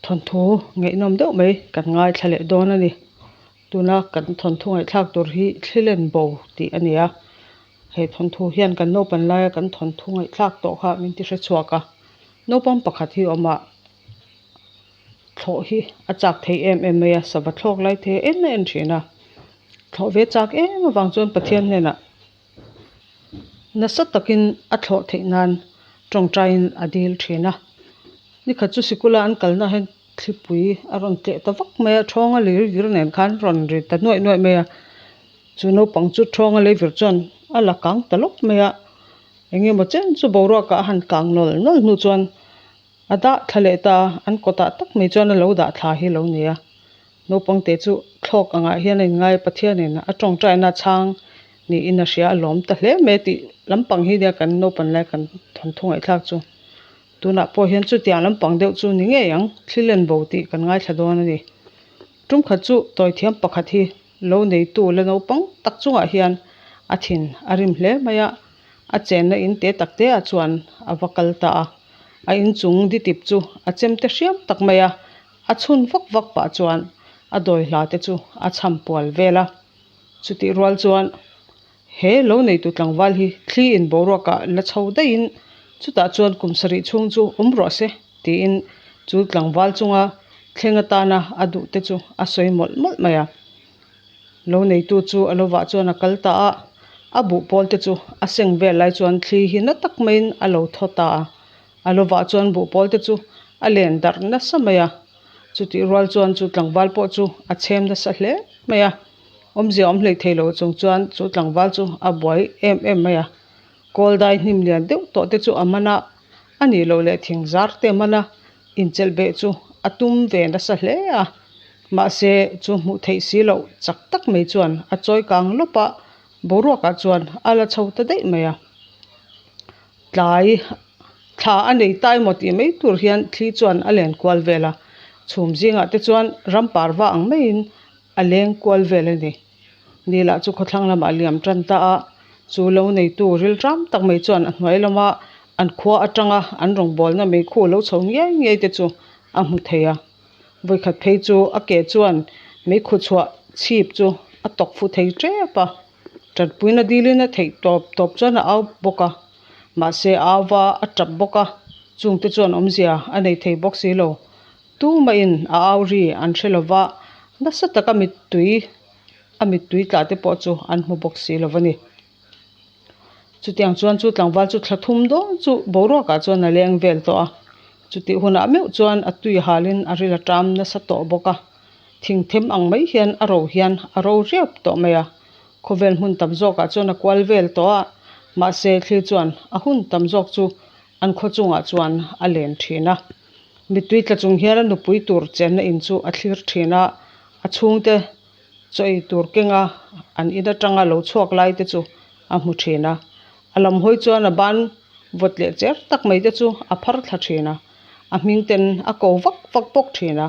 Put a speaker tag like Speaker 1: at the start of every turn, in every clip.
Speaker 1: Thawnthu ngaihnawm deuh mai kan ngaithla leh dawn a ni. Tuna kan thawnthu ngaihthlak tur hi Thlilen Bo tih a ni a. He thawnthu hian kan naupan laia kan thawnthu ngaihthlak tawh kha min ti hre chhuak a. Naupang pakhat hi awm a, thlawh hi a chak thei em em mai a, sava thlawk lai thei en a en thin a. Thlawh ve chak em avang chuan Pathian hnenah Nasa takin a thlawh theih nan tawngtaiin a dil thin a. Nikhat chu sikula an kalna hian thlipui a rawn tleh ta vak mai a, thawnga lei vir nen khan rawn ri ta nuaih nuaih mai a. Chu naupang chu thawnga lei vir chuan a la kang ta lawp mai a, eng emaw chen chu boruakah a han kang nawl nawl hnu chuan A dah thla leh ta a, an kawtah tak mai chuan a lo dah thla hi a lo ni a. Naupang te chu thlawk angah hian a inngai a, Pathianin a tawngtaina chhang niin a hria a lawm ta hle mai a tih lampang hi nia kan naupan lai kan thawnthu ngaihthlak chu. Tunah pawh hian chutiang lampang deuh chu ni ngei ang, thli len bo tih kan ngaithla dawn a ni. Tum khat chu tawithiam pakhat hi lo neitu la naupang tak chungah hian a thin a rim hle mai a, a chenna in te tak te ah chuan a va kal ta a. A inchung ditip chu a chem te hriam tak mai a, a chhun vak vak pah chuan a dawi hla te chu a chham pual vel a. Chutih rual chuan he lo neitu tlangval hi thli in boruakah la chho daihin chutah chuan kum sarih chhung chu awm rawh se tiin chu tlangval chunga thleng atana a duh te chu a sawi mawlh mawlh mai a. Lo neitu chu a lovah chuan a kal ta a, a buh pawl te chu a seng vel lai chuan thli hi na tak maiin a lo thaw ta a. A lovah chuan buh pawl te chu a len darh nasa mai a, chutih rual chuan chu tlangval pawh chu a chhem nasa hle mai a. Awmzia awm hlei thei lo chung chuan chu tlangval chu a buai em em mai a. Kawl dai hnim lian deuh tawh te chu a man a, a nih loh leh thing zar te a man a, Inchelh beh chu a tum ve nasa hle a, mahse chu hmuh theih si loh chak tak mai chuan a chawi kang lawp a, boruakah chuan a la chho ta daih mai a. Tlai thla a nei ta emaw tih mai tur hian thli chuan a len kual vel a, chhum zingah te chuan ram parva ang maiin a leng kual vel a ni. Ni lah chu khawthlang lamah a liam tan ta a, chu lo neitu rilram tak mai chuan a hnuai lama an khua atanga an rawngbawlna meikhu lo chho ngiai ngiai te chu a hmu thei a. Vawikhat phei chu a ke chuan meikhu chhuah chhip chu a tawk fu thei tep a, tanpuina dilin a theih tawp tawp chuan a au bawk a, mahse a au va a tap bawk a, chungte chuan awmzia a nei thei bawk si lo. Tumahin a au ri an hre lo va, nasa taka mittui a mittui tla te pawh chu an hmu bawk si lo va ni. Chutiang chuan chu tlangval chu thla thum dawn chu boruakah chuan a leng vel tawh a, chutih hunah meuh chuan a tui halin a ril a ṭam nasa tawh bawk a, thingthem ang mai hian a ro hian a ro riap tawh mai a, khawvel hmun tam zawkah chuan a kual vel tawh a, mahse thli chuan a hun tam zawk chu an khaw chungah chuan a len thin a. Mittui tla chung hian a nupui tur chenna in chu a thlir thin a, a chhungte chaw ei tur kenga an in atanga lo chhuak lai te chu a hmu thin a. A lam hawi chuan a ban vawt leh cher tak mai te chu a phar thla thin a, a hming ten a ko vak vak bawk thin a.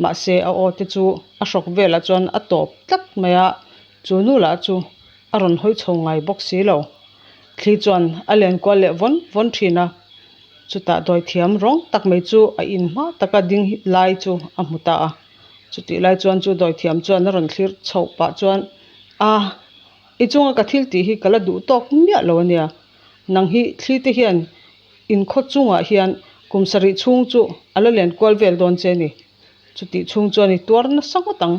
Speaker 1: Mahse a aw te chu a hrawk velah chuan a tawp tlat mai a, chu nu lah chu a rawn hawi chho ngai bawk si lo. Thli chuan a len kual leh vawn vawn thin a, chutah dawithiam rawng tak mai chu a in hma taka ding lai chu a hmu ta a. Chutih lai chuan chu dawithiam chuan a rawn thlir chhoh pah chuan, A, i chunga ka thil tih hi ka la duh tawk miah lo a nia. Nang hi thli te hian in khaw chungah hian kum sarih chhung chu a la len kual vel dawn che a ni. Chutih chhung chuan i tuar nasa ngawt ang.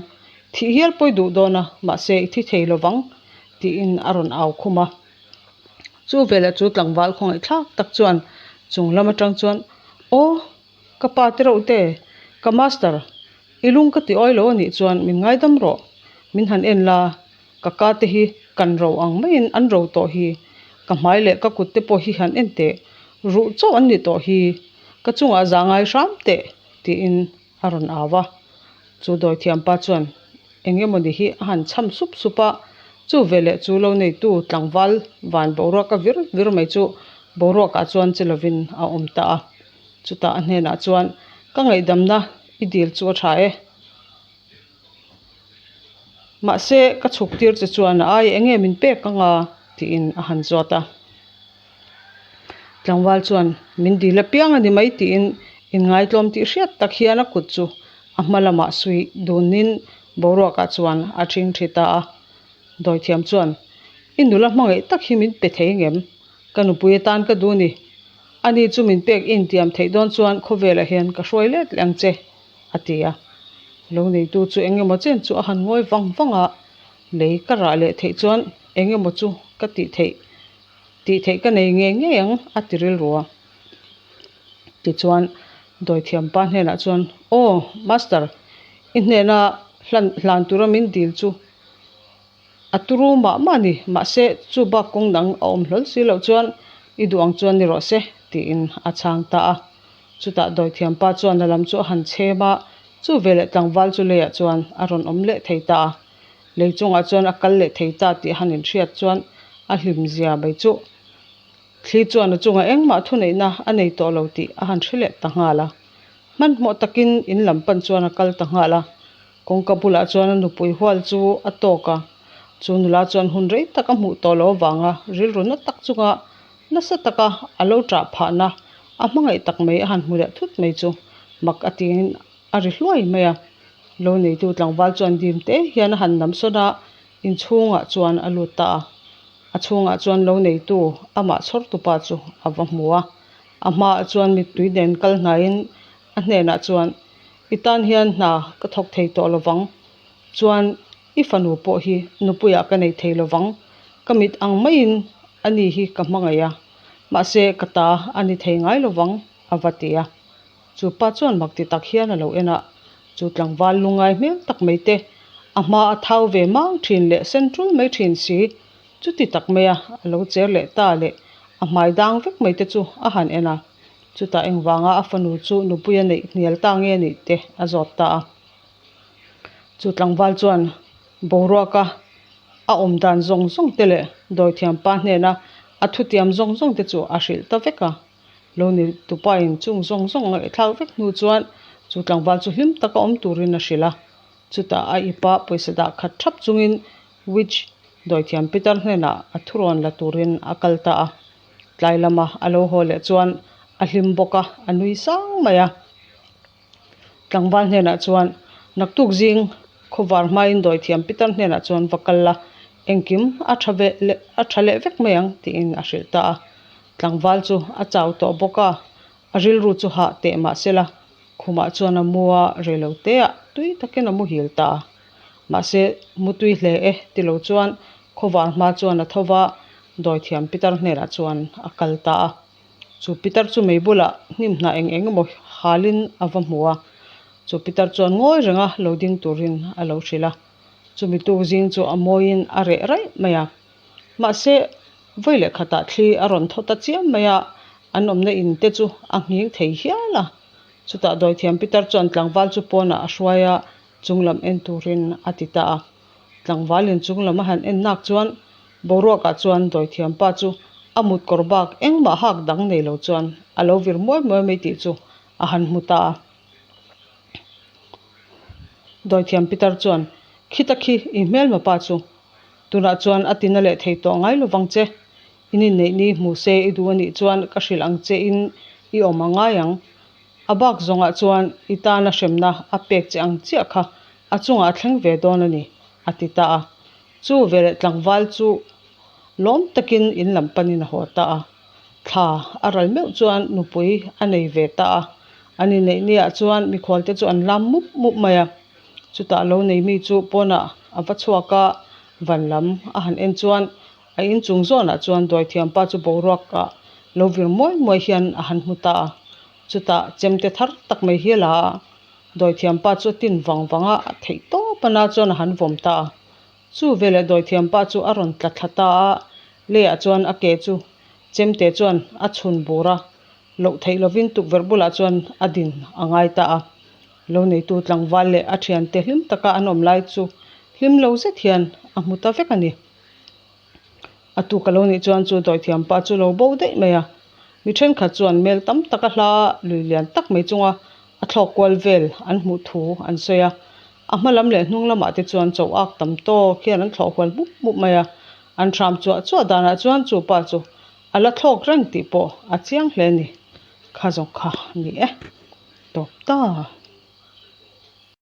Speaker 1: Thih hial pawi duh dawn a, mahse i thi thei lo vang, tiin a rawn au khum a. Chu velah chu tlangval khawngaihthlak tak chuan chung lam atang chuan, Aw, ka pa te reuh te, ka master, i lung ka ti awi lo a nih chuan min ngaidam rawh, min han en la, ka ka te hi kan ro ang maiin an ro tawh hi, ka hmai leh ka kut te pawh hi han en teh, ruh chauh an ni tawh hi, ka chungah za ngai hram teh, tiin a rawn au a. Chu dawithiampa chuan eng emawni hi a han chham sup sup a, chu veleh chu lo neitu tlangval van boruak a vir vir mai chu boruakah chuan che lovin a awm ta a. Chutah a hnenah chuan, Ka ngaihdamna i dil chu a tha e. Mahse, ka chhuk tir che chuan a ai eng nge min pek anga? tiin a han zawt a. Tlangval chuan, Min dil apiang a ni mai tiin Inngaitlawm tih hriat tak hian a kut chu a hma lamah suih dunin boruakah chuan a ṭhingṭhi ta a. Dawithiam chuan, I nula hmangaih tak hi min pe thei ngem? Ka nupui atan ka duh ni. Ani chu min pek i intiam theih dawn chuan khawvelah hian ka hruai let leh ang che, a ti a. Lo neitu chu eng emaw chen chu a han ngawi vang vang a, lei ka rah leh theih chuan eng emaw chu ka tih theih tih theih ka nei ngei ngei ang, a ti rilru a. Tichuan, dawithiam pa hnenah chuan, Aw, Master, i hnena hlan hlan tura min dil chu a turu mah mah a ni, mahse, chu bak kawng dang a awm hlawl si loh chuan i duh ang chuan ni rawh se, tiin a chhang ta a. Chutah dawithiam pa chuan a lam chu a han chhem a, chu veleh tlangval chu leiah chuan a rawn awm leh thei ta a. Lei chungah chuan a kal leh thei ta tih a han inhriat chuan a hlimzia mai chu Thli chuan a chungah engmah thuneihna a nei tawh lo tih a han hre leh ta nghal a. Hmanhmawh takin in lam pan chuan a kal ta nghal a. Kawngka bulah chuan a nupui hual chu a tawk a. Chu nula chuan hun rei tak a hmuh tawh loh avanga rilru na tak chunga nasa taka a lo ṭah phahna a hmangaih tak mai a han hmu leh thut mai chu mak a tiin a ri hluai mai a. Lo neitu tlangval chuan dim te hian a han nam sawn a, inchhungah chuan a lut ta a. A chhungah chuan lo neitu amah chhawrtupa chu a va hmu a. A hmaah chuan mittui nen kal hnaiin a hnenah chuan, I tan hian hna ka thawk thei tawh lovang. Chuan i fanu pawh hi nupuiah ka nei thei lovang. Ka mit ang maiin ani hi ka hmangaih a, mahse ka ta a ni thei ngai lovang, a va ti a. Chu pa chuan mak ti tak hian a lo en a, chu tlangval lungngai hmel tak mai te, a hma a thau ve mang thin leh sen tul mai thin si, chuti tak mai a a lo cher leh ta leh a hmai dang vek mai te chu a han en a, chutah engvanga a fanu chu nupui a neih hnial ta nge nih te a zawt ta a. Chu tlangval chuan boruaka a awm dan zawng zawng te leh dawithiam pa hnena a thutiam zawng zawng te chu a hrilh ta vek a. Lo ni tupain chung zawng zawng ngaihthlak vek hnu chuan chu tlangval chu hlim taka awm turin a hrilh a. Chutah a ipa pawisa dah khat thap chungin witch dawithiam Peter hnenah a thurawn la turin a kal ta a. Tlai lama a lo haw leh chuan a hlim bawk a, a nui sang mai a. Tlangval hnenah chuan, Naktuk zing khawvar hmain dawithiam Peter hnenah chuan va kal la, engkim a tha ve leh a tha leh vek mai ang, tiin a hrilh ta a. Tlangval chu a chau tawh bawk a, a rilru chu hah teh mah se la, khumah chuan a mu a, reilo teah tui takin a muhil ta a. Mahse, mu tui hle e ti lo chuan khawvar hma chuan a tho va, dawithiam Peter hnenah chuan a kal ta a. Chu pitar chu mei bulah hnim hnah eng eng emaw halin a va hmu a, chu pitar chuan ngawi renga lo ding turin a lo hrilh a. Chumi tuk zing chu a mawiin a reh raih mai a. Mahse, vawi leh khatah thli a rawn thaw ta chiam mai a, an awmna in te chu a nghing thei hial a. Chutah dawithiam pitar chuan tlangval chu pawnah a hruai a, chunglam en turin a ti ta a. Tlangvalin chunglam a han en nak chuan boruakah chuan dawithiam pa chu a mut kawr bak engmah hak dang nei lo chuan a lo vir muai muai mai tih chu a han hmu ta a. Dawithiam Pitar chuan, Khita khi i hmelma pa chu tunah chuan a tina leh thei tawh ngai lovang che. In inneih ni hmu se i duh a nih chuan ka hrilh ang che in i awm a ngai ang. A bak zawngah chuan i tana hremna a pek che ang chiah kha a chungah a thleng ve dawn a ni, a ti ta a. Chu veleh tlangval chu lawm takin in lam panin a haw ta a. Thla a ral meuh chuan nupui a nei ve ta a. An inneih niah chuan mikhualte chu an lam mup mup mai a. Chutah lo nei mi chu pawnah a va chhuak a, van lam a han en chuan A inchung zawnah chuan dawithiampa chu boruakah lo vir muai muai hian a han hmu ta a, chutah chemte thar tak mai hi a la a, dawithiampa chu a tin vang vang a, a theih tawp a na chuan a han vawm ta a. Chu veleh dawithiampa chu a rawn tla thla ta a, leiah chuan a ke chu chemte chuan a chhun bur a, loh theih lovin tukverh bulah chuan a din a ngai ta a. Lo neitu tlangval leh a thiante hlim taka an awm lai chu hlim lo zet hian a hmu ta vek a ni. A tuk a lo nih chuan chu dawithiam pa chu lo bo daih mai a, mi thenkhat chuan mel tam tak a hla lui lian tak mai chunga a thlawk kual vel an hmuh thu an sawi a, a hma lam leh hnung lamah te chuan chaw ak tam tawk hian an thlawh hual mup mup mai a, an hram chuah chuah danah chuan chu pa chu a la thlawk reng tih pawh a chiang hle a ni, kha zawng kha a ni e. Tawp ta.